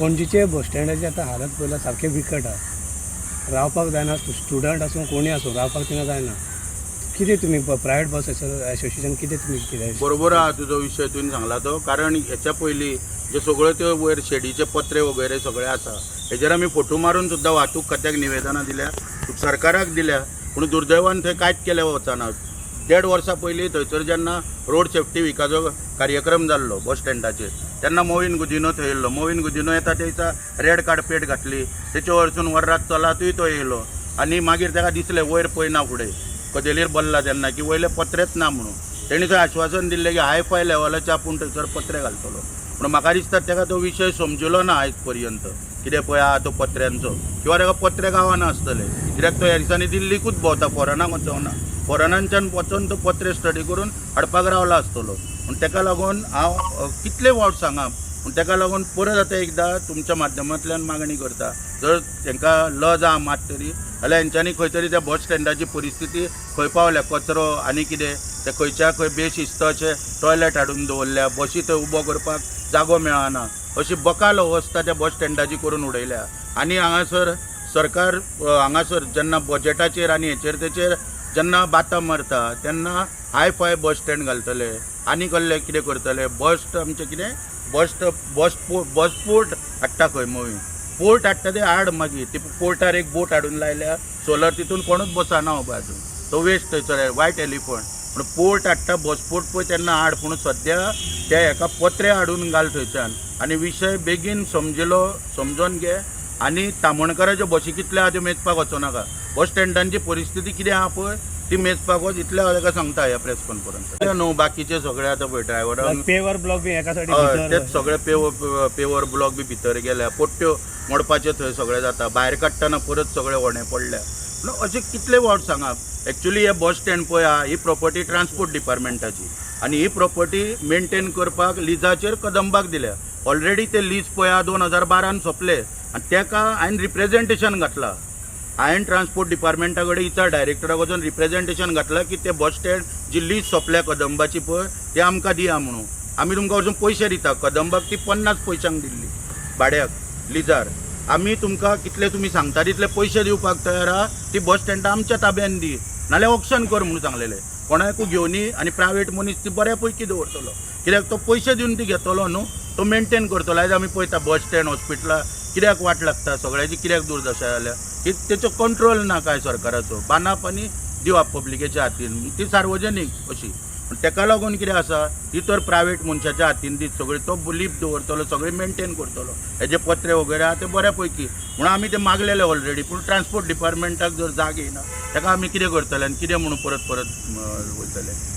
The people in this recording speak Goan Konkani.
पणजीचे बस स्टँडाची आतां हालत पळयल्यार सारकें बिकट आहा. रावपाक जायना, स्टुडंट आसूं कोणी आसूं रावपाक थिंगा जायना. कितें तुमी प्रायवेट बस एसोसिएशन कितें तुमी कितें? बरोबर आहा तुजो विशय तुवें सांगला तो, कारण हेच्या पयलीं जे सगळ्यो त्यो वयर शेडीचे पत्रे वगैरे सगळे आसा, हेजेर आमी फोटो मारून सुद्दां वाहतूक खात्याक निवेदनां दिल्या, सरकाराक दिल्या, पूण दुर्दैवान थंय कांयच केलें वचना. देड वर्सां पयलीं थंयसर जेन्ना रोड सेफ्टी विकाचो कार्यक्रम जाल्लो बस स्टँडाचेर, तेन्ना मोविन गुदिनो थंय येयल्लो. मोविन गुदिनो येता ते दिसा रेड कार्पेट घातली, तेचे वरसून वर्रात चलातूय तो येयलो आनी मागीर ताका दिसलें वयर पळयना फुडें कदेलीर बसला तेन्ना की वयले पत्रेच ना म्हणून. तेणी थंय आश्वासन दिल्लें की हाय फाय लेवलाचे आपूण थंयसर पत्रे घालतलो, पूण म्हाका दिसता ताका तो विशय समजलो ना आयज पर्यंत, कितें पळय आहा तो पत्र्यांचो, किंवा ताका पत्रे गांवाना आसतले, कित्याक तो ह्या दिसांनी दिल्लीकूच भोंवता, फॉरेनाक वचोना. फॉरेनांच्यान वचोन तो पत्रे स्टडी करून हाडपाक रावला आसतलो. पूण ताका लागून हांव कितले फावट सांगा, पूण ताका लागून परत आतां एकदां तुमच्या माध्यमांतल्यान मागणी करता, जर तांकां लज आहा मात तरी जाल्यार हेंच्यांनी खंय तरी त्या बस स्टँडाची परिस्थिती खंय पावल्या, कचरो आनी कितें ते खंयच्या खंय बेशिस्त अशे टॉयलेट हाडून दवरल्या, बशी थंय उबो करपाक जागो मेळना, अशी बकाल अवस्था त्या बस स्टँडाची करून उडयल्या. आनी हांगासर सरकार हांगासर जेन्ना बजेटाचेर आनी हेचेर तेचेर जेन्ना बातां मारता तेन्ना हाय फाय बस स्टँड घालतले आनी कसले कितें करतले, बस आमचें कितें बस बस बस पोर्ट हाडटा खंय, मोवी पोर्ट हाडटा ते हाड, मागीर ती पोर्टार एक बोट हाडून लायल्या सोलर, तितून कोणूच बसना बाबा अजून, तो वेस्ट थंयसर वायट एलिफंट. पूण पोर्ट हाडटा बस पोर्ट पळय तेन्ना हाड, पूण सद्या त्या हेका पत्रे हाडून घाल थंयच्यान आनी विशय बेगीन समजलो समजोन घे. आनी तामणकाराच्यो बशी कितल्यो आहा त्यो मेजपाक वचोनाका, बस स्टँडांची परिस्थिती कितें आहा पळय ती मेजपाक वच, इतलें हांव ताका सांगता ह्या प्रेस कॉन्फरन्स न्हू. बाकीचे सगळे आतां पळय ड्रायव्हरांक पेवर ब्लॉक बी एका सायडीन हय, भितर. तेच सगळे पेवर ब्लॉक बी भितर गेल्या, पट्ट्यो मोडपाचे थंय सगळे जाता, भायर काडटना परत सगळे होणे पडल्या. पूण अशे कितले फावट सांगप. एक्चुली हे बस स्टँड पळय आहा ही प्रॉपर्टी ट्रान्सपोर्ट डिपार्टमेंटाची आनी ही प्रॉपर्टी मेंटेन करपाक लिजाचेर कदंबाक दिल्या. ऑलरेडी ते लीज पळय आहा 2012न सोंपले आनी तेका हांवें रिप्रेजेंटेशन घातलां. हांवें ट्रान्सपोर्ट डिपार्टमेंटा कडेन इचार डायरेक्टरा वचून रिप्रेजेंटेशन घातलां की ते बस स्टँड जी लीज सोंपल्या कदंबाची पळय ते आमकां दिया म्हणून, आमी तुमकां वचून पयशे दिता. कदंबाक ती 50 पयशांक दिल्ली भाड्याक लिजार, आमी तुमकां कितले तुमी सांगता तितले पयशे दिवपाक तयार आहा, ती बस स्टँडां आमच्या ताब्यान दी नाल्यार ऑक्शन कर म्हणून सांगलेलें. कोणाकूय घेवनी आनी प्रायवेट मनीस ती बऱ्या पैकी दवरतलो, कित्याक तो पयशे दिवन ती घेतलो न्हू, तो मेंटेन करतलो. आयज आमी पळयता बस स्टँड हॉस्पिटलां कित्याक वाट लागता, सगळ्याची कित्याक दुर्दशा जाल्या की तेचो कंट्रोल ना काय सरकाराचो. बांदप आनी दिवप पब्लिकेच्या हातीन, ती सार्वजनीक अशी. पूण तेका लागून कितें आसा, ती तर प्रायवेट मनशाच्या हातीन दीत सगळी, तो लीप दवरतलो, सगळें मेंटेन करतलो, हेजे पत्रे वगैरे आहा ते बऱ्या पैकी म्हणून आमी ते मागलेले ऑलरेडी. पूण ट्रान्सपोर्ट डिपार्टमेंटाक जर जाग येयना तेका आमी कितें करतले आनी कितें म्हणून परत परत वयतले.